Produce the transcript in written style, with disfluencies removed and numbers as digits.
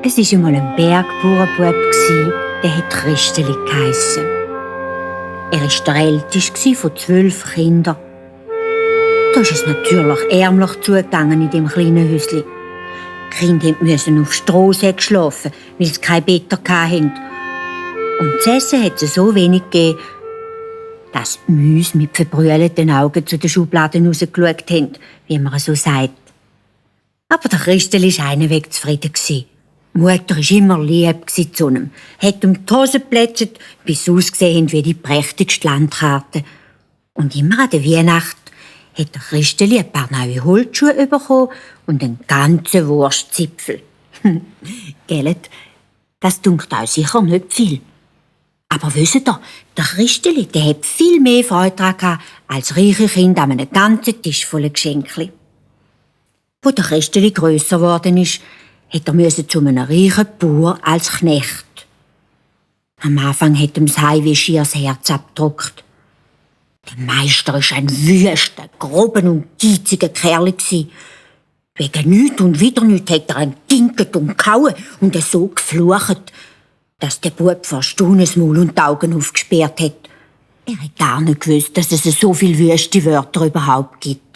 Es war einmal ein Bergbauernbub, der hat Christeli geheissen. Er war der älteste von 12 Kindern. Da ist es natürlich ärmlich zugegangen in dem kleinen Häuschen. Die Kinder mussten auf Strohsäcken schlafen, weil sie kein Bett hatten. Und zu essen hat es so wenig gegeben, dass die Mäuse mit verbrüllten Augen zu den Schubladen rausgeschaut haben, wie man so sagt. Aber der Christel war einweg zufrieden. Die Mutter war immer lieb zu ihm, hat ihm die Hose geplätschert, bis sie ausgesehen haben wie die prächtigste Landkarte. Und immer an der Weihnacht hat der Christeli ein paar neue Holzschuhe bekommen und einen ganzen Wurstzipfel. Gell? Das dunkt auch sicher nicht viel. Aber wisst ihr, der Christeli, der hat viel mehr Freude daran als reiche Kinder an einem ganzen Tisch voller Geschenke. Als der Christeli grösser geworden ist, hat er zu einem reichen Bauer als Knecht. Am Anfang hat ihm das Heimweh schier das Herz abgedruckt. Der Meister war ein wüster, grober und geiziger Kerl. Wegen nichts und wieder nichts hat er getinkt und gehauen und so geflucht, dass der Bub vor Staunen das Maul und die Augen aufgesperrt hat. Er hat gar nicht gewusst, dass es so viele wüste Wörter überhaupt gibt.